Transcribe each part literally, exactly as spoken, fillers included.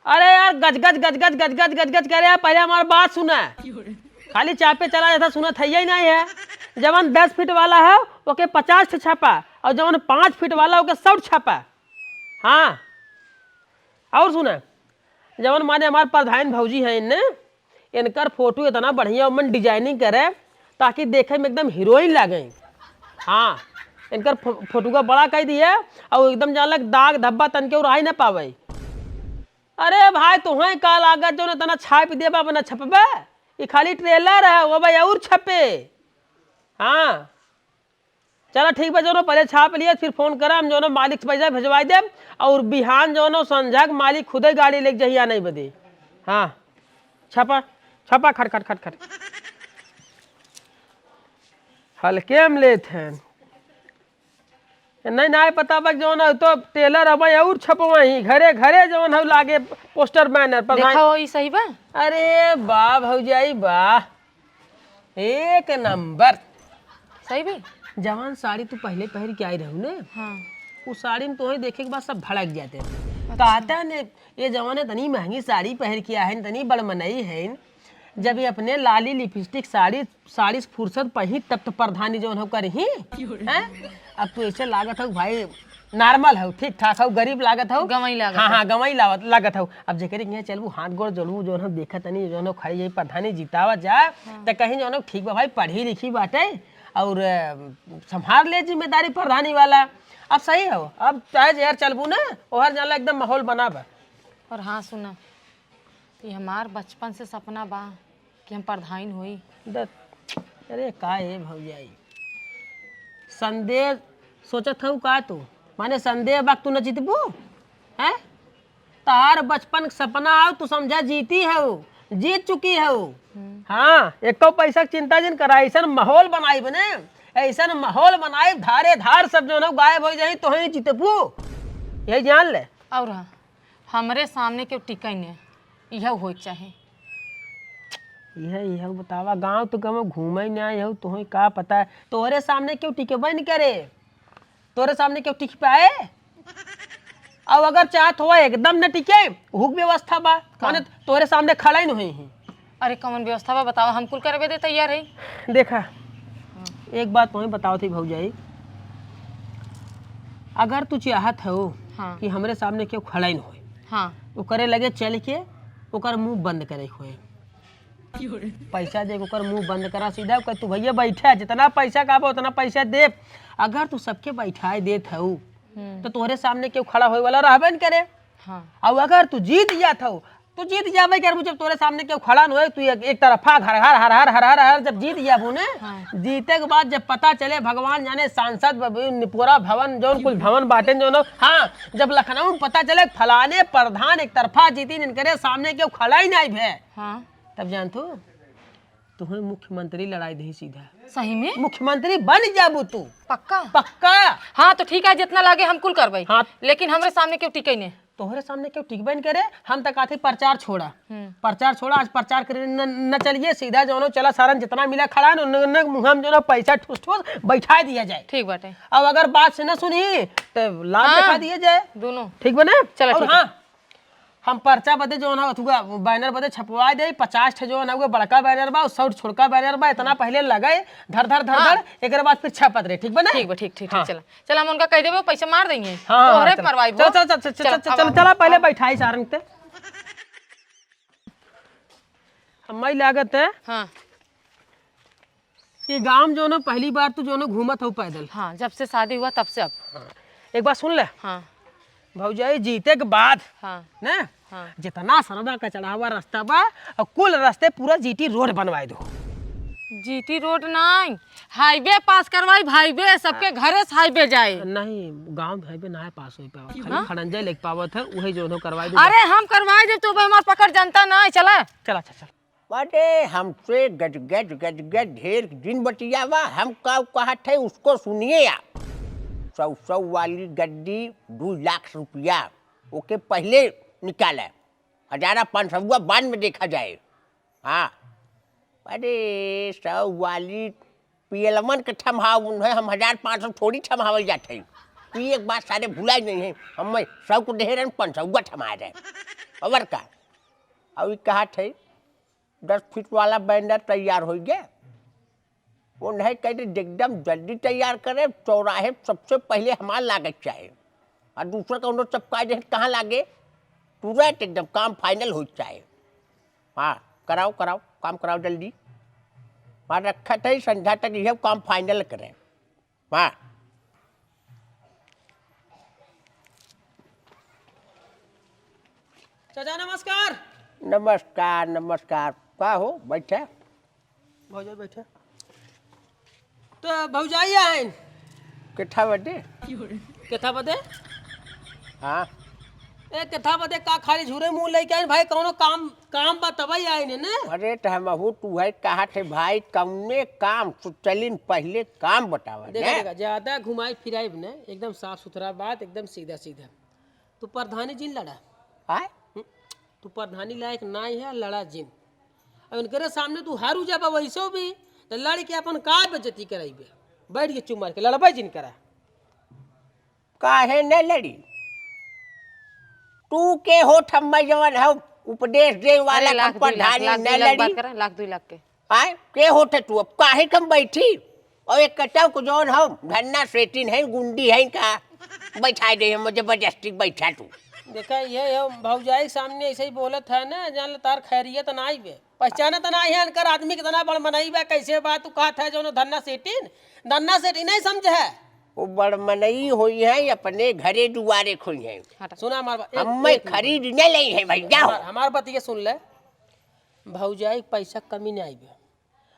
अरे यार, गजगज, गजगज, गजगज, गजगज करे यार, पहिले हमार बात सुना। खाली चापे चला जाता, सुनत है ही नहीं है। जवन दस फीट वाला है, ओके पचास ठे छापा, और जवन पाँच फीट वाला, ओके सौ छापा। हाँ, और सुना, जवन माने हमार प्रधान भौजी हैं इनने, इनकर फोटो इतना बढ़िया ओमन designing करे, ताकि देखे में एकदम हीरोइन लागे। हाँ, इनकर फो-, फोटो का बड़ा कह दिए, और एकदम जान लग दाग धब्बा तन के और आई ना पावे। अरे भाई, तुहें का लागत जौन इतना छाप देबा, अपना छपबे? ई खाली trailer है, वो भाई और छपे। हाँ, चला ठीक बा, जौनो पहिले छाप लिए, फिर फोन करा, हम जौनो मालिक से पैसा भेजवाई देब, और बिहान जौनो संझा के मालिक खुदे गाड़ी लेके जहिया नहीं बदे। हाँ, छपा, छपा, खट, खट, खट, खट। हल्के में लेत हैं। नहीं, नहीं पता बा, जौन है तो trailer अब और छपवाई, घरे, घरे जौन है लागे poster banner पर। देखा हो, ई सही बा? अरे बा भौजाई बा, एक नंबर। सही बे? जवान साड़ी तू पहिले पहिर के आई रहू ने, हाँ। उ साड़ी में तोहे देखे के बाद सब भड़क जाते हैं। अच्छा। कहता ने, ये जवान इतनी महंगी साड़ी पहिर के आए हैं, इतनी बड़मनई है, जब ये अपने लाली लिपस्टिक साड़ी, साड़ी से फुर्सत पही तब तो प्रधानी जौन हो करही, हैं? अब तू ऐसे लागत हो भाई, normal हो, ठीक ठाक हो, गरीब लागत हो। गंवई लागत हाँ, हो। हाँ, गंवई लावत, लागत हो। अब जेकरे के यहाँ चलबू, हाथ गोड़ जोड़बू, जौन हो देखत तनी, जौन हो खाई जाई प्रधानी जितावा जा, हाँ। त कहीं जौन हो ठीक बा भाई, पढ़ी लिखी बाटे, और, अ, संभाल ले जिम्मेदारी प्रधानी वाला। अब सही हो, अब चाहे जहर चलबू ना, ओहर जाला एकदम माहौल बना बा। और हाँ सुना, ये हमार बचपन से सपना बा कि हम प्रधान होई। द-, अरे का ए भौजाई, संदेह सोचत हऊ का तू? माने संदेह बा तू न जीतबू? हैं? तहार बचपन के सपना आउ, तू समझा जीती हऊ, जीत चुकी हऊ। हम्म। हाँ, एको पैसा के चिंता जिन करा, ऐसन माहौल बनाइब ने, ऐसन माहौल बनाइब, धारे धार सब जौन हो गायब हो जाई, तोहई जीतबू, यही जान ले। और हाँ, हमरे सामने केहू टिकै ने, इहउ होइक चाही। इहे, इहे बतावा, गाँव तो कम घूमे ना आए हो, तोहे का पता है, तोहरे सामने केहू टिकबे न करे, तोहरे सामने केहू टिक पाए? अब अगर चाहत हो एकदम न टिके, हुक व्यवस्था बा, का? माने तोहरे सामने खड़ा ही नहीं है। अरे कौन व्यवस्था बा बतावा, हम कुल करबे दे तैयार है। देखा, हाँ। एक बात तोहे बतावत ही भौजाई, अगर तू चाहत हो हाँ। कि हमरे सामने केहू खड़ा ही न होए, हाँ। ओकरे लगे चल के ओकर मुंह बंद करे के होए। पैसा दे के ओकर मुंह बंद करा, सीधा कह, "तू भैया बैठा, जितना पैसा कहबा उतना पैसा दे।" अगर तू सबके बैठाए देत हऊ, हम्म। तो तोहरे सामने केहू खड़ा होए वाला रहबे न करे। हाँ। और अगर तू जीत जात हऊ, तू जीत जाबे करबू, जब तोरे सामने केहू खड़ा न होए, तू एक, एक तरफा हर हर हर हर हर हर जब जीत जाबू ने, हाँ। जीते के बाद जब पता चले, भगवान जाने सांसद ब-, ब-, निपोरा भवन, जौन कुछ भवन बाटेन, जौन, हाँ, जब लखनऊ में पता चले फलाने प्रधान एक तरफा जीती, जिनकरे सामने केहू खड़ा ही नहीं भे, हाँ। तब जान तू, तुहे मुख्यमंत्री लड़ाई दही सीधा। सही में? मुख्यमंत्री बन जाबू तू। पक्का? पक्का। हाँ, तो ठीक है, जितना लागे हम कुल करबै। हाँ। लेकिन हमरे सामने केहू टिकै ने। तोहरे सामने केहू टिकबे न करे, हम त कहत ही प्रचार छोड़ा। हम्म। प्रचार छोड़ा, आज प्रचार करे न, न चलिए, सीधा जौनो चला सारन जितना मिला खड़ा है, उन्ने, उन्ने मुँह में जौनो पैसा ठूस ठूस बैठा दिया जाए। ठीक बाटे। अब अगर बात से न सुनी, तो लात हाँ, दिखा दिया जाए। दोनों। ठीक बने? चला, और ठीक है। हाँ, हम पर्चा बदे जौन है, अथुआ banner बदे छपवा दे, पचास ठे जौन है, वो बड़का banner बा, और सौ छोटका banner बा, इतना पहले लगे, धर, धर, धर, हाँ। धर, एकरे बाद फिर छपत रहे, ठीक बा ना? ठीक बा, ठीक, ठीक, ठीक, हाँ। चला। चला, हम उनका कह देबे, पैसा मार देंगे। हाँ, हाँ, तोहरे चला। परवाई चला, बा। चला, चला, चला, चला, अब चला, हम पहले बैठाई सारन के। हम्मै लागत है। हाँ। ये गांव में जौन है, पहली बार तू जौन है घूमत हो पैदल। हाँ, जब से शादी हुआ तब से अब। हाँ। एक बात सुन ले। हाँ। भौजाई जीते के बाद, हाँ। ना? हाँ। जितना सरवा कचड़ावा रास्ता बा, और कुल रास्ते पूरा G T road बनवाए दो। G T road नहीं, highway pass करवाई, highway, सबके हाँ। घरे से highway जाए। नहीं, गांव में highway ना पास हो पावत, खाली हाँ? खड़ंजा लेके पावत है, उहे जौन हो करवाए दो। अरे हम करवाए देब, तू हमार पकड़ जनता नहीं, चला। चला, चला, चला। अरे, हमसे गजगज, गजगज ढेर दिन बतियावा, हम का कहत है उसको सुनिए आप। सौ, सौ वाली गड्डी, दो लाख रुपया, ओके पहले निकाले, हजारा पाँच सौवा बाद में देखा जाए। हाँ, अरे, सौ वाली पियलमन के थम्हाव उन्हें हम हजार पाँच सौ थोड़ी थम्हावल जात है। ई एक बात सारे भुलाई नहीं है, हम सौ को देहे रहन, पाँच सौ का थम्हा रहे। अवर का? अउ ई कहत है, दस फीट वाला बैनर तैयार होइ गे। वो नहीं कहते, एकदम जल्दी तैयार करे, चौराहे सबसे पहले हमार लागत चाहे, और दूसरा कौनो चपका दे, कहाँ लागे? तुरंत एकदम काम फाइनल होइ चाहे। हाँ, कराओ, कराओ, काम कराओ जल्दी। हाँ, रखत है, संझा तक यह काम फाइनल करें। वाह। चाचा नमस्कार। नमस्कार, नमस्कार। का हो, बैठे? भौजाई बैठे। तो भौजाई आइन। केथा बदे? केथा बदे? हाँ। ए, केथा बदे का खाली झूरे मुँह लइके आइन भाई, कौनो काम काम बा तबई आइन है ना? अरे त हमहू तू है कहा थे भाई, कौने काम? तू चलिन पहले काम बतावा देखा, ना। देखा, ज्यादा घुमाई फिराइब ना, एकदम साफ सुथरा बात, एकदम सीधा सीधा। तू प्रधानी जिन लड़ा। आय? हम्म, तू प्रधानी लायक नाई है, लड़ा जिन। अब इनकरे सामने तू हारू जाबा वैसो भी, तो लड़ के अपन का बेइज्जती कराइबे? बैठ के चुप मार के लड़बे जिन करा। काहे न लड़ी? तू के होत हम्मे जवन हौ उपदेश दे वाला? अरे, लाख, दुई लाख, प्रधानी लाख, न दुई लाख लड़ी। बात करा, लाख, दुई लाख के। आय, के होत है तू? अब काहे कम बैठी? और एक कटाव को जवन हौ, धन्ना सेटिन है, गुंडी है का? बैठाइ दे हम, जबरदस्ती बैठा तू। देखा, ये, ये भौजाई के सामने ऐसे ही बोलत है ना, जान ले तार खैरियत ना आई बे। पहचानत ना है इनकर आदमी कितना बड़ मनई बा, कैसे बा, तू कहत है जौन धन्ना सेटिन, धन्ना सेटिन नहीं समझ है। वो बड़ मनई होई है, अपने घरे दुआरे खोई है। हटा। सुना हमार बा-, एक, हम्मे एक मिनट। खरीद न लई है भैया। हमार, हमार बतिया सुन ले, भौजाई के पैसा कमी नहीं आई बे।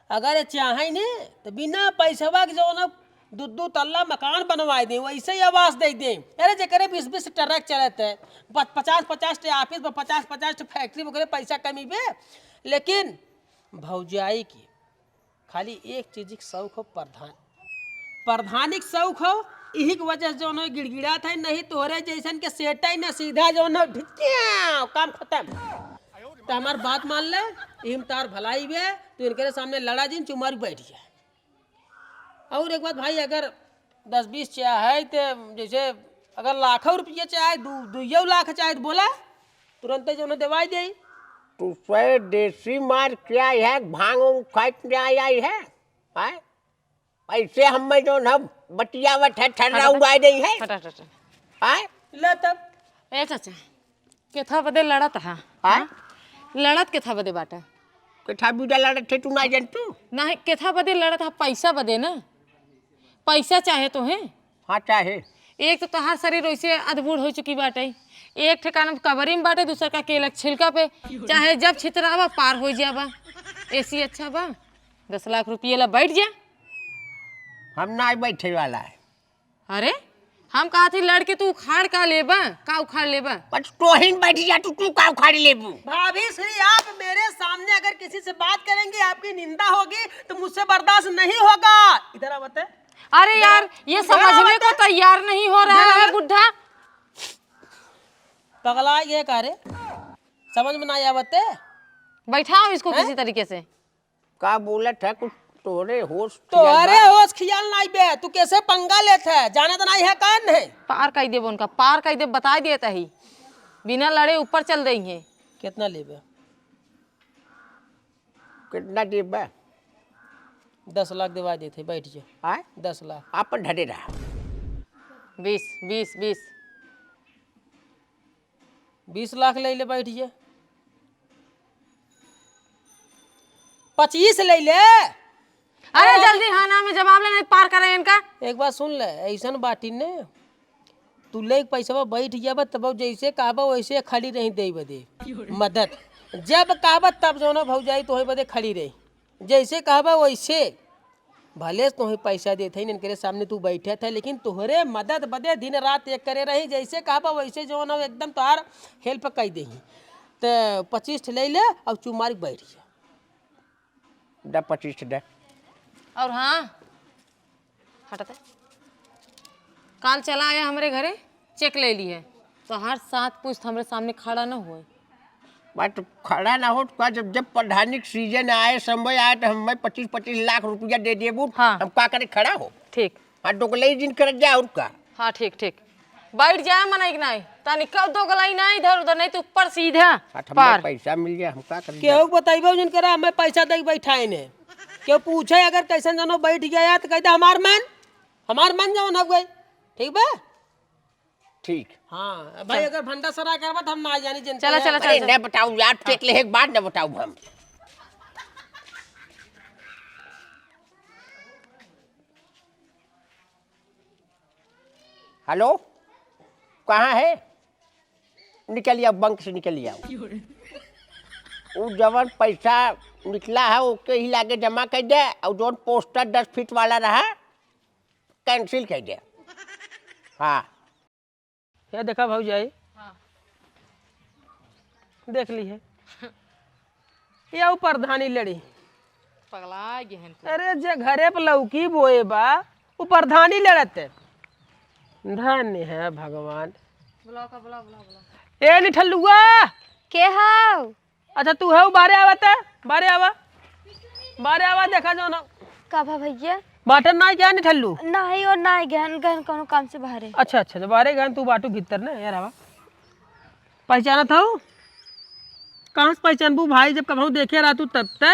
अगर ये चाहे ने, तो बिना पैसवा के जौन दू दू तल्ला मकान बनवाए दे, वैसे ही आवास दे दे। अरे जेकरे बीस बीस ट्रक चलत है, प-, पचास पचास टे ऑफिस बा, पचास पचास टे फैक्ट्री, ओकरे पैसा कमी बे। लेकिन भौजाई की खाली एक चीज के शौक हो, प्रधान, प्रधानी के शौक हो। इही के वजह से जौन हो गिड़गिड़ात है, नहीं तोहरे जैसन के सेट है ना, सीधा जौन हो ढिक्या, काम खत्म। तो हमार बात मान ले, इही में तार भलाई बे, तू इनके सामने लड़ा जिन, चुमार बैठ जा। और एक बात भाई, अगर दस बीस चाहे तो जैसे अगर लाखों रुपये चाहे, दू, दुइयो लाख चाहे तो बोला, तुरंते जो उन्हें देवाई दे। तू से देसी मार क्या है, भांग उंग खाए के आया है, हैं? ऐसे हम्मे जौन हम बतियावत है, ठर्रा हटा, उड़ाए देई है। हटा, हटा, हटा। आय? ले तब। ए चाचा, केथा बदे लड़त हा? आय? हाँ? लड़त केथा बदे बाटा? केथा बदे लड़त है, तू ना जानतू? नाही, केथा बदे लड़त हा? पैसा बदे ना। पैसा चाहे तो है। हाँ, चाहे। एक तो तोहार शरीर वैसे अधबूढ़ हो चुकी बाटे, एक ठिकाना कबरी में बाटे, दूसर का केला के छिलका पे, चाहे जब छितरावा पार हो जाबा। एसी अच्छा बा, दस लाख रुपये ला बैठ जा। हम ना बैठे वाला है। अरे, हम कहा थी लड़के तू उखाड़ का लेबा, का उखाड़ लेबा? बस तोहिन बैठ जा तू, तू का उखाड़ लेबू? भाभी श्री, आप मेरे सामने अगर किसी से बात करेंगी, आपकी निंदा होगी, तो मुझसे बर्दाश्त नहीं होगा। इधर आ बते। अरे इधर आ। यार, ये इधर आ समझने को बते। तैयार नहीं हो रहा इधर आ है बते। बुढ़ा। पगला ये का रे? समझ में ना आवते। बैठाओ इसको हैं? किसी तरीके से। का बोलत है कुछ? तोरे होश तोरे खियाल बा? होश खियाल नाई बे, तू कैसे पंगा लेत है, जानत नाई है का नहीं? पार कई देबो उनका, पार कई देब, बताई देत ही, बिना लड़े ऊपर चल देई है। कितना लेबे? कितना देबे? दस लाख देवा देते, बैठ जा। आय? दस लाख। आपन ढरे रहा। बीस, बीस, बीस। बीस लाख ले ले, बैठ जा। पच्चीस ले ले। अरे अरे जल्दी हाँ ना में जवाब ले, नहीं पार करे इनका। एक बात सुन ले, ऐसन बाटी ने, तू ले पैसवा बैठ जाबा, तब जैसे कहबा वैसे खड़ी रही दे बदे मदद। जब कहबा तब जौन भौजाई तोहे बदे खड़ी रही, जैसे कहबा वैसे। भले से तोहे पैसा देत है, इनके सामने तू बैठे थे, लेकिन तोहरे मदद बदे दिन रात एक करे रही, जैसे कहबा वैसे जौन हो एकदम तोहार help कई देही। तो पच्चीस ठे ले ले और चुप मार के बैठ जा। दे पच्चीस दे। और हाँ, हटते। काल चला आया हमरे घरे, check ले लिए। तो हर सात पुस्त हमरे सामने खड़ा न हुए। बात खड़ा ना हो तो का, जब, जब प्रधानी के season आए, समय आए, तो हमें पच्चीस पच्चीस लाख रुपया दे देबू, हाँ। हम का करे खड़ा हो? ठीक। हाँ, डोकलई जिन करत जा और का? हाँ, ठीक, ठीक। बैठ जाए मनई के नाई, तनी कब दो गलाई ना इधर उधर, नहीं तो ऊपर सीधा हट, हमरे पार। पैसा मिल जाए, हम का करी? केहू के बतइबे जिन करा, हमें पैसा दे के बैठाइन है। केहू पूछे अगर कैसन जनो बैठ गया यार, तो कह दे, "हमार मन, हमार मन जवन हो गए।" ठीक बा? ठीक। हाँ, भाई, चल। अगर भंडा सरा करबा, तो हम ना जानी जिन चला, करा। चला, अरे, चला, ना बताऊ यार, हाँ। पेट ले एक बार ना बताऊ हम। हेलो, कहाँ है? निकल आओ, बैंक से निकल आओ। उ जवन पैसा निकला है, ओके ही लागे जमा कर दे, और जौन पोस्टर दस फीट वाला रहा, कैंसिल कर दे। हाँ। ये देखा भौजाई, हाँ। देख ली है। ये ऊ प्रधानी लड़ी। पगला गए हैं तू। अरे, जे घरे पर लौकी बोए बा, ऊ प्रधानी लड़त है। धन्य है भगवान। बुलाओ का, बुलाओ, बुलाओ, बुलाओ। ए निठल्लुआ! के हौ? अच्छा, तू हौ, बाहरे आवा त, बाहरे आवा। बाहरे आवा, देखा जौन। का भा भैया? बाटन ना क्या निठल्लू? नहीं, और ना गहन, गहन कोनो काम से बाहरे। अच्छा, अच्छा, तो बाहरे गहन, तू बाटू भीतर ना, यार आवा। पहचानत हौ? कहाँ से पहचानबू भाई, जब कबहूँ देखे रहतू तब ते,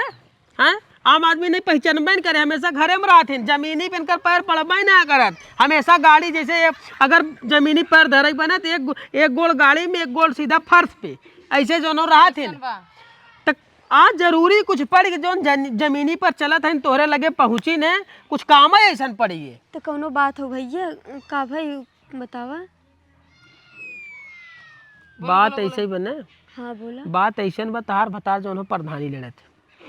हैं? आम आदमी नहीं पहचानबे न करे, हमेशा घरे में रहथिन, जमीनी पे इनकर पैर पड़बे ना करत। हमेशा गाड़ी जैसे ये अगर जमीनी पैर धरे बने तो एक गो-, एक गोड़ गाड़ी में, एक गोड़ सीधा फर्श पे, ऐसे जौनो रहथिन। कैसन बा? त आज जरूरी कुछ पड़ के जौन जन-, जमीनी पर चलत हन, तोहरे लगे पहुँची ने, कुछ काम है ऐसन पड़ी है। तो कौनो बात हो भैया, का भाई बतावा। बोलो, बात बोलो, ऐसे ही बोलो। बने। हाँ, बोला। बात ऐसन बा, तहार भतार जौन हो प्रधानी लड़त।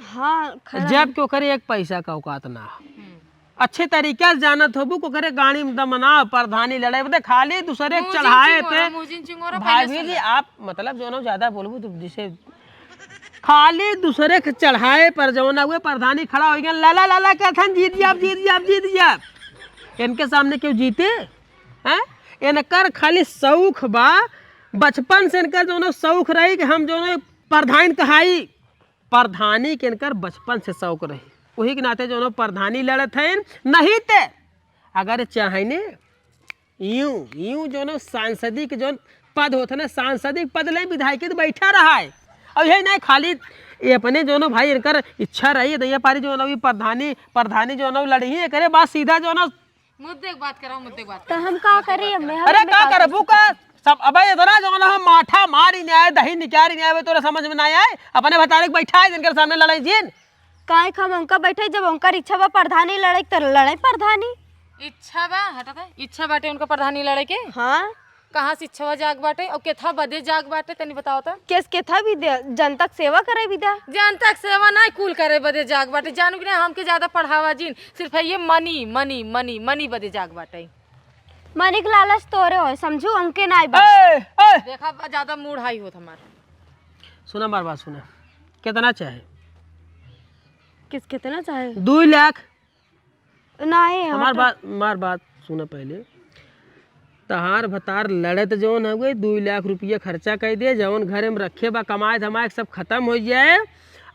हाँ, खड़ा जब है। कि ओकरे एक पैसा का औकात ना। हम्म। अच्छे तरीका से जानत होबू कि ओकरे गाड़ी में दम ना, प्रधानी लड़े बदे खाली दूसरे के मुँह जिन चढ़ाए चिंगोरा, पे। मुँह जिन चिंगोरा, भाभी पहले जी, सुन। आप मतलब जौन हो ज्यादा बोलबू तो जैसे खाली दूसरे के चढ़ाए पर जौन हुए प्रधानी खड़ा हो गया, लाला लाला कहथन, "जीत जाब, जीत जाब, जीत जाब।" इनके सामने केहू जीते? हैं? इनकर खाली शौक बा, बचपन से इनकर जौनो शौक रही कि हम जौनो प्रधान कहाई, प्रधानी के इनकर बचपन से शौक रही, वही के नाते जौनो प्रधानी लड़त हैं। नहीं ते अगर चाहे ने यूं, यूं जौनो सांसदी के जौन पद होत है ना, सांसदी के पद ले विधायकी तो बैठा रहा है। और यही नहीं खाली ये अपने जौनो भाई इनकर इच्छा रही, दैया पारी जौनो भी प्रधानी, प्रधानी जौनो लड़ी, एकरे बाद सीधा जौनो मुद्दे की बात कराओ, मुद्दे की बात तो कराओ। हम का करी, हमें, अरे हमें का का करबू करी? का? सब, अबे इतना जौन हम माठा मारी नहीं आए, दही निकारी नहीं आए, तोरा समझ में ना आए? अपने भतारे के बैठा है, जिनके सामने लड़ाई जिन। काहे हम उनका बैठे, जब उनकर इच्छा बा प्रधानी लड़े के, तो लड़े प्रधानी। इच्छा बा, हटा दे। इच्छा बाटे उनका प्रधानी लड़े के? हाँ। कहाँ से इच्छा जाग बाटे और केथा बदे जाग बाटे, तनी बताओ तो। केस केथा भी दे, जनता के सेवा करे भी दा। जनता के सेवा नहीं, कुल करे बदे जाग बाटे। जानू कि ना, हमके ज्यादा पढ़ावा जिन, सिर्फ है ये मनी, मनी, मनी, मनी बदे जाग बाटे। मनी के लालच तोरे होय, समझू, हमके नाई बा। ए, ए! देखा, बा, ज्यादा मूड हाई होत हमार। सुना हमार बात, सुना। कितना चाहे? किस, कितना चाहे? दुई लाख। नाई, हमार हटा। बात, हमार बात सुना पहले। तहार भतार लड़त जौन हउए, दुई लाख रुपया खर्चा कर दे, जौन घरे में रखे बा, कमाए धमाए के सब खत्म हो जाए।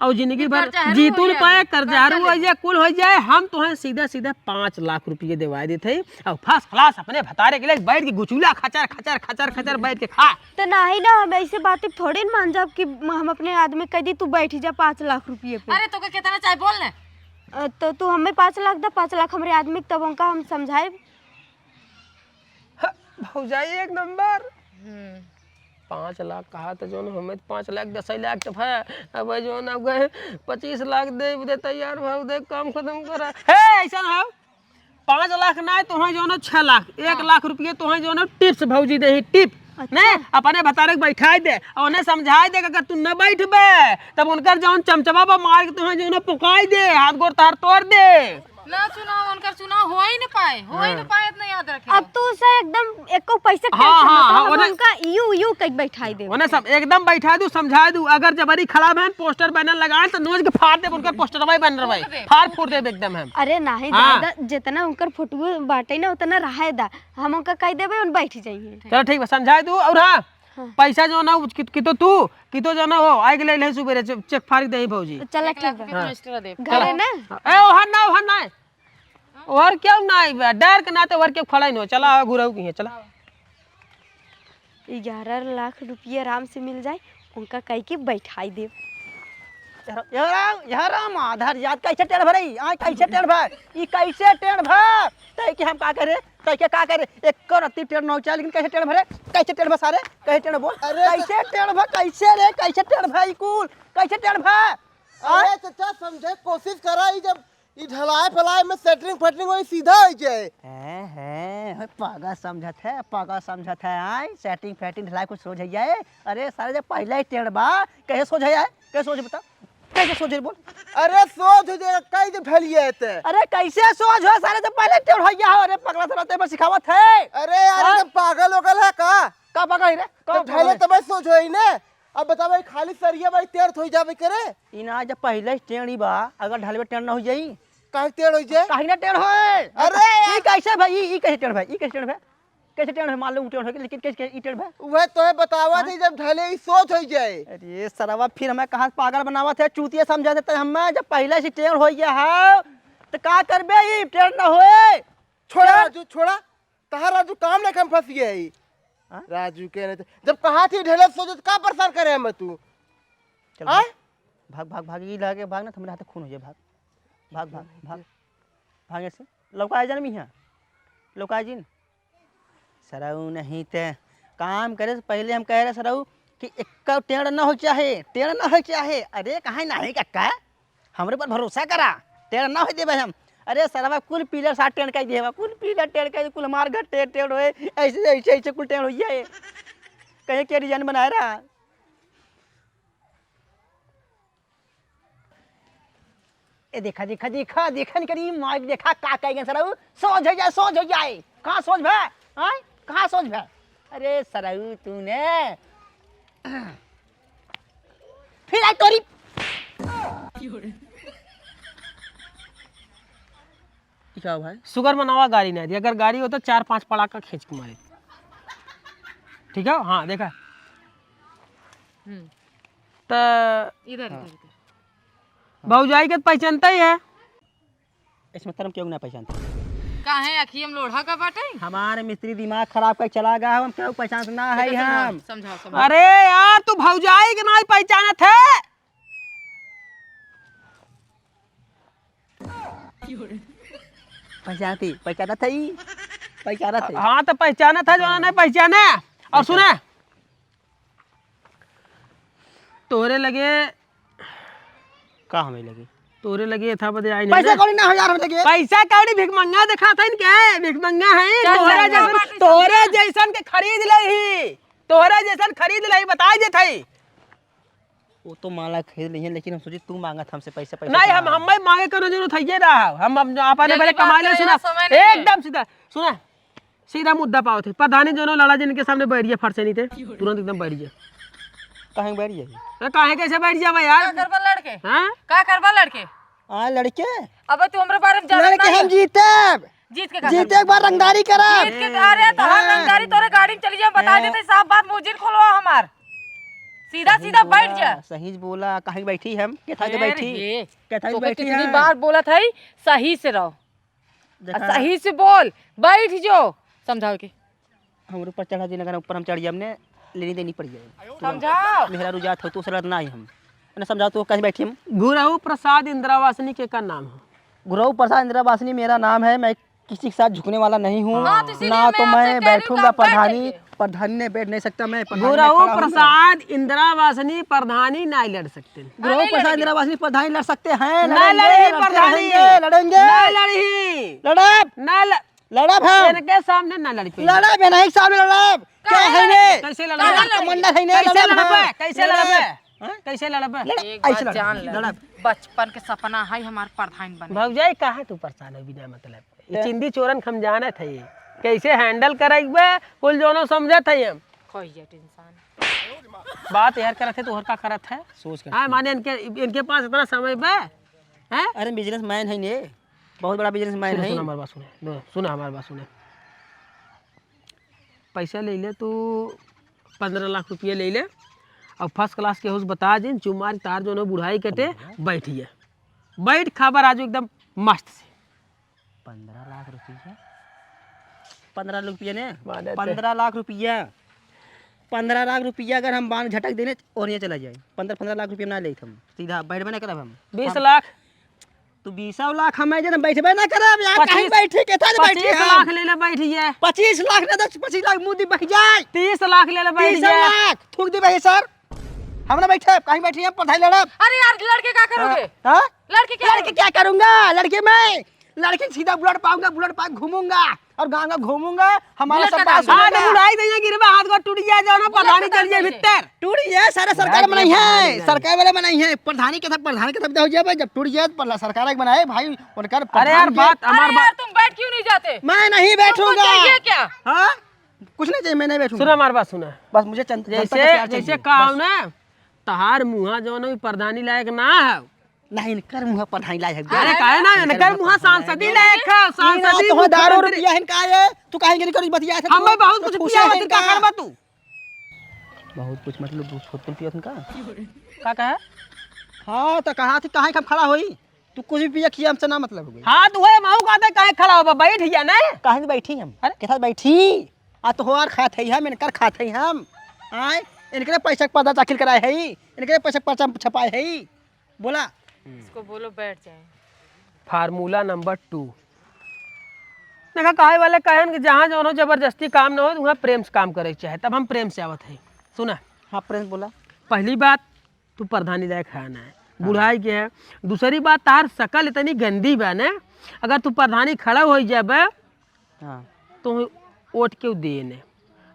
और जिंदगी भर कर्जा हरू जीतू हो न जाए, पाए, कर्जा कर्जा हरू हो ले। जाए, कुल हो जाए, हम तोहें सीधा सीधा पाँच लाख रुपये देवाए देत हई। और first class अपने भतारे के लिए बैठ के गुचुला खचर खचर खचर खचर बैठ के खा। तो नहीं ना, हम ऐसे बातें थोड़ी न मान जाब कि हम अपने आदमी कह दी, "तू बैठ जा पाँच लाख रुपये पे।" अरे, तोके कितना चाहे बोल ने। अ, तो तू हमें पाँच लाख दा, पाँच लाख हमरे आदमी के, तब उनका हम समझाए। ह, भौजाई एक नंबर। हम्म। पाँच लाख कहा तो जौन हमें तो पाँच लाख, दस लाख तो है। अब जौन अब गए पच्चीस लाख दे, दे तैयार भाव दे, काम खत्म करा। हे, ऐसा ना हो। पाँच लाख ना है, तोहें जौन छह लाख, एक हाँ। लाख रुपये तोहें जौन tips भौजी दे ही, tip। अच्छा। ने, अपने भतारे के बैठाए दे और उन्हें समझाए दे कि अगर तू न बैठबे, तब उनकर जौन चमचमा बा मार के तोहें जौन पुकाई दे, हाथ गोड़ तार तोड़ दे। ना सुनाओ, उनकर चुनाव हो ही न पाए, हो ही न हाँ। पाए, इतना याद रखे। अब तू उसे एकदम एको पैसे हाँ, tension हाँ, मत लो, हाँ, हम उन्हें उनका यू, यू कह बैठाई देब। उन्हें सब एकदम बैठा दू, समझा दू। अगर जबरी खड़ा बहन poster banner लगाए तो नोच के फाड़ देब, उनकर poster भाई banner भाई। फोड़ देब। फाड़ फोड़ देब एकदम हम। अरे नहीं हाँ। दादा, जितना उनकर फोटो बाटे ना उतना रहे दा, हम उनका कह देबे, उन बैठ जाइए। चलो ठीक बा, समझा दू। और हाँ, हाँ। पैसा जौन हो, कि, कि तो तू, कि तो जौन हो, आए के ले ले सुबेरे, चेक, चेक फाड़ दे भौजी। चला ठीक बा। हाँ। Extra दे। घरे ना? ए, ओहर ना, ओहर ना। और क्यों ना आइबा? डर के नाते और क्यों खड़ा ही न हो। चला, आवा, घुराऊ की है, चला। ग्यारह लाख रुपया आराम से मिल जाए, उनका कह के बैठाई देब। यार, यार, यार, माधर जात कैसे टेढ़ भरे? आय, कैसे टेढ़ भर? ई कैसे टेढ़ भर? तै के हम का करे? तै के का करे? एको रत्ती टेढ़ न हो चाहे, लेकिन कैसे टेढ़ भरे? कैसे टेढ़ भर सारे? कैसे टेढ़ बोल? अरे, कैसे टेढ़ भर? कैसे रे? कैसे टेढ़ भर ई कुल? कैसे टेढ़ भर? अरे आय? चाचा, समझे कोशिश करा, ई जब ई ढलाई फलाई में सेटरिंग फैटरिंग होई, सीधा हो जाए। हैं, हैं, पागल समझत है, पागल समझत है, आय, सेटिंग फैटिंग ढलाई कुछ सोझ है जाए। अरे सारे, जब पहले ही टेढ़ बा, कैसे सोझ है आय? कैसे सोझ बता? कैसे सोझ है बोल? अरे सोझ हो जाए, कई जब ढलिए ते। अरे कैसे सोझ हो सारे, जब पहले टेढ़ हो गया हो? अरे पगला सारा, ते बस सिखावत है। अरे यार, हाँ? ये तो पागल हो गल है का? का पागल है रे? का तो पागल ढले है? तो बस सोझ होई ने। अब बतावा, ई खाली सरिया बा, ई टेढ़ थोई जाबे करे। ई ना, जब पहिले से टेढ़ ही बा, अगर ढलबे टेढ़ ना हो जाई? काहे टेढ़ हो जाए? काहे ना टेढ़ होए? अरे ई यार। कैसे भाई, ई, ई कैसे टेढ़ भाई, ई कैसे टेढ़ भाई? कैसे टेढ़ है? मान लो ऊ टेढ़ हो गई, लेकिन कैसे, कैसे ई टेढ़ भाई? उहे तोहे बतावा हाँ? थी, जब ढले ई सोझ हो जाए। अरे सरवा, फिर हमें कहाँ से पागल बनावत है, चूतिया समझा देता है हमें। जब पहिले से टेढ़ हो गया है, तो का करबे, ई टेढ़ ना होए? छोड़ा टेढ़ राजू, छोड़ा। तहार राजू काम लेके हम फंस गए ही। हाँ? राजू के नहीं तो, जब कहा थी ढेले सोझ, तो का परेशान करे हमें तू? चल हाँ? भाग, भाग, भाग, भाग, ई लगे भाग ना, तो हमरे हाथे खून हो जाए, भाग, भाग, भाग, भाग, भाग ऐसे, लौका आ जान मिहाँ, लौका आ जिन। सरऊ नहीं ते काम करे से पहले हम कह रहे सरऊ कि एक्का टेढ़ ना हो चाहे, टेढ़ ना हो चाहे। अरे कहाँ नहीं कक्का, हमरे पर भरोसा करा, टेढ़ ना हो देबे हम। अरे सरवा कुल पिलर साथ टेढ़ कर देबा, कुल पिलर टेढ़ कर, कुल हमार घर टेढ़, टेढ़ होए, ऐसे, ऐसे, ऐसे कुल टेढ़ हो जाए। कहीं के डिजाइन बनाए रहा। ए देखा, देखा, देखा, देखा नहीं करी, माइक देखा, का कह गए सरऊ, सोझ हो जाए, सोझ हो जाए। कहाँ सोझ भे? हाँ? कहाँ सोझ भे? अरे सरऊ तूने फिर आई तोरी। ई का भाई? शुगर मनावा गाड़ी ना दी, अगर गाड़ी होता चार पांच पड़ाका खींच के मारे। ठीक है, हाँ देखा। हम्म। त इधर, हाँ। इधर, इधर। भौजाई के त पहचानता ही है। इसमें तरम क्यों ना पहचानता? काहे अखियम लोढ़ा का बाटे? हमारे मिस्त्री दिमाग खराब कर चला गया, हम क्यों पहचान ना है कैसे समझाओ, हम? समझाओ, समझाओ। अरे यार, तू भौजाई के नाई पहचानत है? पहचानती, पहचानत है ई? पहचानत है। हाँ, तो पहचानत है, जो ना पहचाने। और अच्छा। सुने, तोरे लगे का हमें लगे? तोरे लगे था बदे आई नहीं पैसा ना। कौड़ी ना हो यार, हम लगे। पैसा कौड़ी भिखमंगा देखा था इनके, भिखमंगा है। चल, तोरे चल, जैसन, चल। तोरे जैसन के खरीद ले ही, तोरे जैसन खरीद ले ही, बता देत है। वो तो माला खरीद ली है, लेकिन हम सोचे तू मांगत हमसे पैसा, पैसा नहीं, तो हम, ना। हम मांगे करो जरूरत है ये रहा। हम, हम अपने जल्दी पहले कमाई बात ले, करे, सुना। यहाँ समय नहीं है। एकदम सीधा, सुना, सीधा मुद्दा पावत है। प्रधानी जोनो लड़ा जिनके सामने बैठ गया, फरसे नहीं थे, तुरंत एकदम बैठ गया। काहे बैठ गया? अरे काहे कैसे बैठ गया भाई यार? का करबा लड़के? हाँ? का करबा लड़के? आ लड़के? अबे तू हमरे बारे में जानत लड़के नहीं हम है। जीते। जीत के का जीते करबा? एक बार रंगदारी करब। जीत के, अरे तो हम हाँ। रंगदारी तोरे गाड़ी में चली जाए, बता हाँ। देते साहब, बात मुजिर खोलवा हमार। सीधा सही सीधा बैठ बोला, जा। सही बोला, कहीं बैठी हम? के था के ए बैठी? रे, के था के तोके बैठी कितनी हम? बार बोलत है, सही से रहो। देखा। आ सही से बोल, बैठ जो। समझाओ के। हमरे ऊपर चढ़ा जी, अगर ऊपर हम चढ़ जाए, हमने लेनी देनी पड़ जाए। समझाओ। मेहरारू जात हो, तो सरत ना आई हम। ना समझाओ, तो कहीं बैठी हम? गुरहु प्रसाद इंदिरावासिनी के का नाम है? गुरहु प्रसाद इंदिरावासिनी मेरा नाम है, मैं किसी के साथ झुकने वाला नहीं हूँ। हाँ, तो इसीलिए ना तो मैं मैं आपसे कह रही हूँ बैठूंगा कि आप बैठ प्रधानी, जाइए। प्रधानी नहीं बैठ नहीं सकता, मैं प्रधानी में गुरहु खड़ा हूँ। प्रसाद इंदिरावासिनी प्रधानी नहीं लड़ सकते। गुरु नहीं प्रसाद लड़ेंगे। इंदिरावासिनी प्रधानी लड़ सकते हैं, नहीं लड़ेंगे, लड़ेंगे, लड़ते प्रधानी। रहेंगे, लड़ेंगे। नहीं लड़ी। लड़ब। नहीं ल-, लड़ब हम। इनके सामने ना लड़ पाएंगे। लड़ब, इनके सामने लड़ब। क्या काहे है लड़ब? ये? कैसे लड़ब? काहे लड़ब? कमांडर है, नहीं कैसे लड़ब लड़ब? हम। कैसे लड़ब? लड़ब। हाँ? कैसे लड़ब? लड़ब। एक ऐसे बात लड़ब। जान ले, लड़ब। बचपन के सपना है हमार प्रधान बने। भौजाई, काहे तू परेशान है बिना मतलब? ये क्या? चिंदी चोरन के हम जानत है, कैसे handle करे के बा, कुल जोनो समझत है हम। खोइया टेंशन। बात यार करत है तो और का करत है? सोच कर हाँ, सोच। माने इनके, इनके पास इतना समय बा, हैं? अरे businessman है ने, बहुत बड़ा businessman सुन, है। सुन हमार बात सुने, नो, सुन हमार बात सुने। पैसा ले ले तू, पन्द्रह लाख रुपया ले ले, और first class के house बता जिन, चुमार तार जोनो बुढ़ाई कटे, पन्द्रह? बैठिए, बैठ खाबर आज एकदम मस्त से। पन्द्रह लाख रुपया? पन्द्रह लाख रुपया ने? माने ते। पन्द्रह लाख रुपया। पन्द्रह लाख रुपया अगर हम बांध झटक देने, ओनिया चला जाए, पन्द्रह, पन्द्रह लाख रुपया ना लेत हम, सीधा बैठबे ना करब हम। बीस लाख। तू बीसौ लाख हमें जे बैठबे ना करब यार, कहीं पच्चीस, बैठी के था बैठी पच्चीस हम। लाख ले ले बैठिए। पच्चीस लाख ना, दस, पच्चीस लाख मुंह दी बैठ जाए। तीस लाख ले ले बैठिए। तीस लाख थूक दी भाई सर, हम ना बैठे, कहीं बैठी हम पढ़ाई लड़ब। अरे यार, लड़के क्या करोगे? हाँ? लड़के क्या लड़के करोगे? क्या करूंगा? लड़के मैं लड़के सीधा बुलेट पाऊंगा, बुलेट पा घूमूंगा और गाँव गाँव घूमूंगा। हमारा बुलेट सब का बात दाम? सुनेगा। हाँ, तो बुलाई दइया, गिरबा हाथ को टूट गया, जाओ ना, बुलेट प्रधानी का चल जाए दाम भीतर। टूट गया, सारा सरकार बनाई है, सरकार वाले बनाई है, प्रधानी के सब, प्रधानी के सब हो जाए, जब टूट जाए तो सरकार एक बनाए भाई, उनकर अरे यार, प्रधान के बात, हमार अरे यार, बात तुम बैठ क्यों नहीं जाते? मैं नहीं तुमको बैठूंगा। चाहिए क्या? हाँ? कुछ नहीं चाहिए, मैं नहीं बैठूंगा। सुना हमार बात, सुना। बस मुझे चंद-, जनता का जैसे, प्यार चाहिए, जैसे कहा बस। ना, तहार मुहा जौन है, प्रधानी लायक ना है। नहीं, इनकर मुहा प्रधानी लायक है। अरे, काहे ना? इनकर इनकर मुहा मुहा सांसदी प्रधानी लायक है, ई ना सांसदी तो दारू मुख्यमंत्री। रुपया है इनका ये। तू काहे के नहीं करी बतिया है? हम तू, बहुत तू कुछ खुश पिया है है, इनका इनका। करबा तू। बहुत कुछ मतलब, दूध फुटकुल पिया इनका। का कहा? हाँ, तो कहा थी, काहे के हम खड़ा होई? तू कुछ भी पिया खिया, हमसे ना मतलब हो गई। हाँ, तू है, महू कहते काहे खड़ा होबा? बैठ जा ना। काहे नहीं बैठी हम? अरे? के साथ बैठी? आ तो होर खात है हम, इनकर खात है हम। आए, इनकरे पैसा के पर्दा दाखिल कराए है, इनकरे पैसा के पर्चा छपाए है। बोला। इसको बोलो बैठ जाए। फार्मूला नंबर टू। देखा, कहे वाले कहन कि जहाँ जौन हो जबरदस्ती काम न हो, तो वहाँ प्रेम से काम करे के चाहे। तब हम प्रेम से आवत है। सुना? हाँ, प्रेम बोला। पहली बात, तू प्रधानी लायक है ना है, हाँ। बुढ़ाई के है। दूसरी बात, तार शकल इतनी गंदी बा ने, अगर तू प्रधानी खड़ा हो जाबे, हाँ। तो वोट क्यों दिए ने?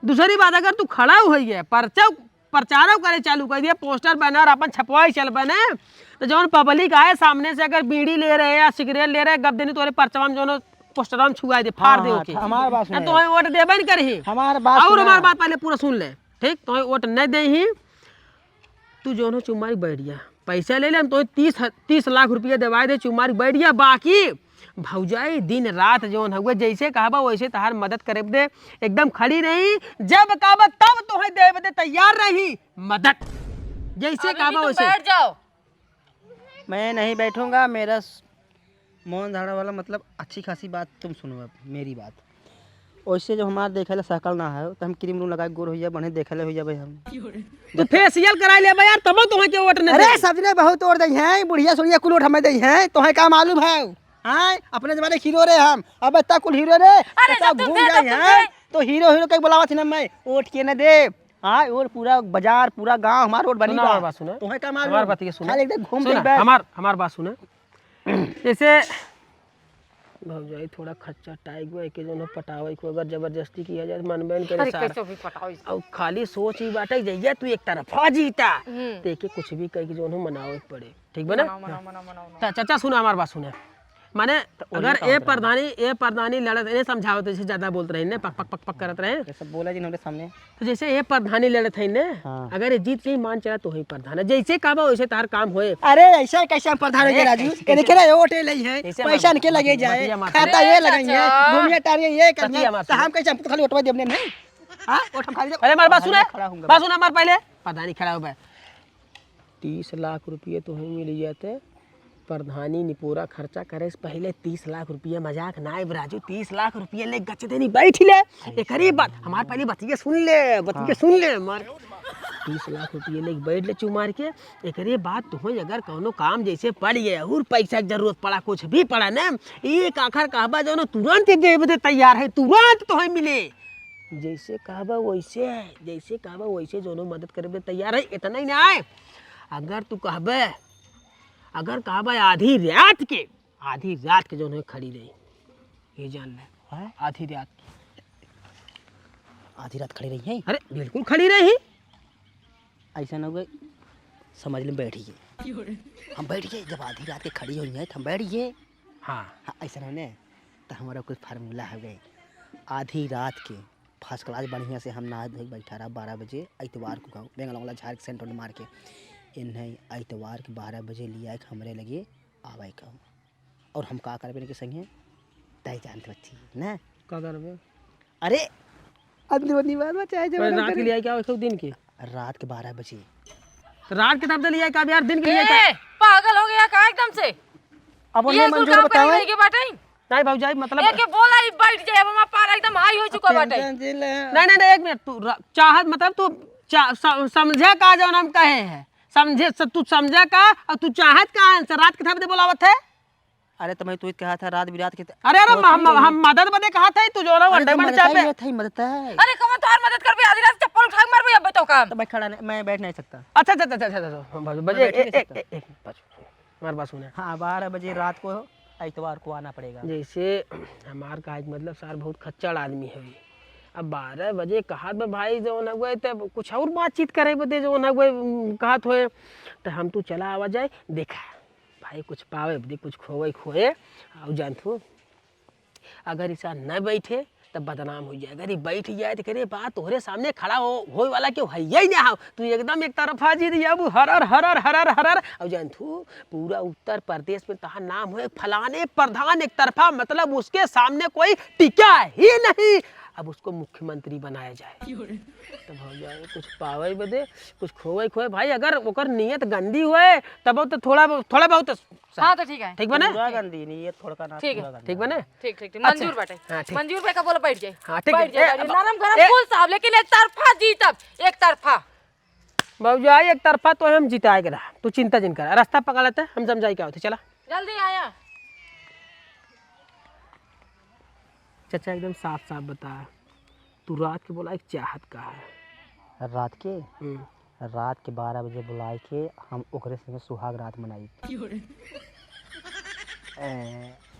दूसरी बात, अगर तू खड़ा हो गया, पर्चा, प्रचारो करे चालू कर दिया, पोस्टर बैनर अपन छपवाई चल बने, तो जौन पब्लिक आए सामने से, अगर बीड़ी ले रहे या सिगरेट ले रहे, गप देनी तोरे पर्चवा में जौन पोस्टरवा में छुआ दे, फाड़ हाँ, दे हाँ, ओके। हमार बात ना सुने। तो वोट देबे नहीं करही। हमार बात और सुने। हमार बात पहले पूरा सुन ले, ठीक? तो वोट नहीं दे ही, तू जौन हो चुमारी बैठ जा, पैसा ले ले, हम तो तीस, तीस लाख रुपया देवाए दे, चुमारी बैठ जा। बाकी भौजाई दिन रात जौन हुए, जैसे कहबा वैसे तहार मदद करे दे, एकदम खड़ी रही, जब कहबा तब तोहे देवे दे तैयार रही मदद, जैसे अभी भी कहबा तुम वैसे। बैठ जाओ। मैं नहीं बैठूंगा, मेरा स-, मौन धारणा वाला मतलब अच्छी खासी बात तुम सुनो अब मेरी बात। वैसे जब हमार देखे ला सकल ना है, तो हम क्रीम रूम लगा के गोर हो जाए, बढ़िया देखे ले हो जाबे हम। तू फेशियल करा लेबे यार, तब तोहे के वोट न अरे, दे। सबने बहुत वोट दई हैं, बुढ़िया सुढ़िया कुल वोट हमें दई हैं, तोहे का मालूम है? हाँ, अपने जमाने हीरो रहे हम, अब इतना कुल हीरो रे, अरे, इतना जब तुम घूम थे, जाए तब तुम हैं, थे। तो हीरो हीरो के बुलावा थी ना मैं, वोट के न दे। हाँ, और पूरा बाजार, पूरा गांव हमार रोड बनी सुना बा। हमार बात सुना। तोहे का मालूम? हमार बात ये सुना। खाली एकदम घूम सुना, जाई बस। हमार, हमार बात सुना। जैसे भौजाई थोड़ा खच्चा टाइप बा, एके जौन पटावे को अगर जबरदस्ती किया जाए, तो मनबे न करे अरे, सार। कैसे भी पटाओ इसको। और खाली सोच ही बाटे, जइया तू एक तरफा जीता, हम्म। तो एके कुछ भी कह के जौन हो मनावे के पड़े, ठीक बा ना? मनाओ, मनाओ, मनाओ, मनाओ, मनाओ। त-, चाचा सुना, हमार बात सुना। माने, तो ओही अगर का ए होत रहा। प्रधानी, ए प्रधानी लड़त, इन्हें समझावत, जैसे ज्यादा बोलत रहे, इन्हें पक, पक, पक, पक करत रहे। ये सब बोला जी हमरे सामने। तो जैसे ए प्रधानी लड़त है ने, हाँ। अगर ये जीत के ही मान चला तो ही प्रधान है। जैसे कहबा वैसे तार काम होए। अरे ऐसा कैसे हम प्रधान अरे होंगे राजू? कैसे, ये देखे कैसे? ना, ये वोटे लई है, कैसे पैसा हमारे इनके लगे बतिया जाए, हमारे खाता अरे ये लगाई है, चाचा। घूमिया टारिया ये करिए, चाचा हमारे तो हम कैसे, हम तो खाली वोटवा देबने नहीं। हाँ, वोट हम खाली अरे हमारे बात सुने, खड़ा होऊंगा। बात सुना हमारे पहले। प्रधानी खड़ा हो बे। तीस लाख रुपये तोहे मिल जाते। प्रधानी निपोरा खर्चा करे से पहले तीस लाख रुपया मजाक ना आए राजू, तीस लाख रुपया ले गच देनी बैठ ले। एकरे बाद हमार पहले बतिया सुन ले, बतिया हाँ। सुन ले हमार। तीस लाख रुपया ले बैठ ले चुमार के। एकरे बाद तुहे अगर कौनो काम जैसे पड़ गया और पैसा की जरूरत पड़ा, कुछ भी पड़ा ना, एक आखर कहबा जौन तुरंत देवे दे तैयार है, तुरंत तोहे मिले। जैसे कहबा वैसे, जैसे कहबा वैसे जौनो मदद करे दे तैयार है। इतना ही ना आए, अगर तू कहबे अगर कहबा आधी रात के, आधी रात के जौन है खड़ी रही, ये जान ले। हैं? आधी रात की। आधी रात खड़ी रही है? अरे, बिल्कुल खड़ी रही। ऐसा ना हो गए, समझ ले बैठ गए। हम बैठ गए, जब आधी रात के खड़ी हुई है, तो हम बैठ गए। हाँ। हाँ, ऐसा ना होने, तो हमारा कोई फार्मूला हो गए। आधी रात के फर्स्ट क्लास बढ़िया से हम नहा धो के बैठा रहा बारह बजे इतवार को गाँव, बेंगला वाला झाड़ के सेंट मार के। इन्हें इतवार के बारह बजे लिया के हमरे लगे आवे का। और हम का करबे इनके संगे? तय जानत बच्ची, ना? का करबे? अरे, अंदरूनी बात बा, चाहे पर जबरन रात के करे। लिए आई क्या, एक दिन के? रात के बारह बजे। तो रात के तब तो लिया का, अब यार दिन के लिए का? ए, पागल हो गया का एकदम से? अब ये उन्हें कुल मंजूर काम पर ही बतावे। रह गए बाटे? नहीं भौजाई, मतलब एके बोला ही बैठ जाए, अब हमार पारा एकदम हाई हो चुका बाटे। टेंशन जी ले। नहीं, नहीं, नहीं, एक मिनट, तू र-, चाहत, मतलब तू चा-, स-, समझे का जौन हम कहे हैं, समझे स-, तू समझे का, और तू चाहत का है, रात के कितना बजे बोलावत है? अरे तो मैं तू कहा था रात बिरात के त-, अरे, अरे, तो हम, ठीक है। हम मदद बदे कहा था, तू जो ना अरे अंडे तो मंडे मदद चापे। है, ये था ही मदद है। अरे कमन तोहार मदद करबे, आधी रात चप्पल उठा के मारबे, अब बताओ काम। तो मैं खड़ा नहीं, मैं बैठ नहीं सकता। अच्छा, अच्छा, अच्छा, अच्छा, अच्छा, अच्छा, बजे, मैं बैठ ए, नहीं ए, सकता। ए, ए, बस, हमार बात सुने। हाँ, बारह बजे रात को इतवार को आना पड़ेगा। जैसे हमार कहा के मतलब सार बहुत खच्चड़ आदमी है। अब बारह बजे कहत बा भाई जौन हउए त कुछ और बातचीत करे बदे जौन हउए, उम, कहत होए त हम तू चला आवा जाए। देखा भाई कुछ पावे बदे कुछ खोवे खोए। और जानत हो अगर इसा न बैठे तब बदनाम हो जाए। अगर ये बैठ जाए तो करे बात तोहरे सामने खड़ा हो, होए वाला क्यों है यही ना हो। तू एकदम एक तरफा जी दिया अब हरर हरर हरर हरर। और जानत हो पूरा उत्तर प्रदेश में तहार नाम हो एक फलाने प्रधान एक तरफा, मतलब उसके सामने कोई टिका ही नहीं। अब उसको मुख्यमंत्री बनाया जाए। तो भौजाई कुछ पावे बदे कुछ खोवे खोए भाई, अगर ओकर नियत गंदी होए तब तो थोड़ा थोड़ा बहुत हाँ, तो ठीक है। ठीक बने? पूरा गंदी नहीं, ये थोड़का ना ठीक है। पूरा गंदा ठीक बने? है। ठीक, ठीक, ठीक। अच्छा। मंजूर बाटे। हाँ, ठीक। मंजूर भाई का बोला बैठ जाए। हाँ, ठीक बैठ है। जाए, ए, बैठ जाए। अब नरम गरम ए, कुल साहब, लेकिन एक तरफा जीतब, एक तरफा। भौजाई, एक तरफा तो हम जिताए के रहा, तू चिंता जिन कर, रास्ता पकड़ लेते, हम समझाई क्या होते, चला। जल्दी आया। चाचा, एकदम साफ साफ बता, तू रात के बोला एक चाहत का है? रात के? हम्म। रात के बारह बजे बुलाए के हम ओकरे संगे सुहाग रात मनाई। क्यों रे? ए,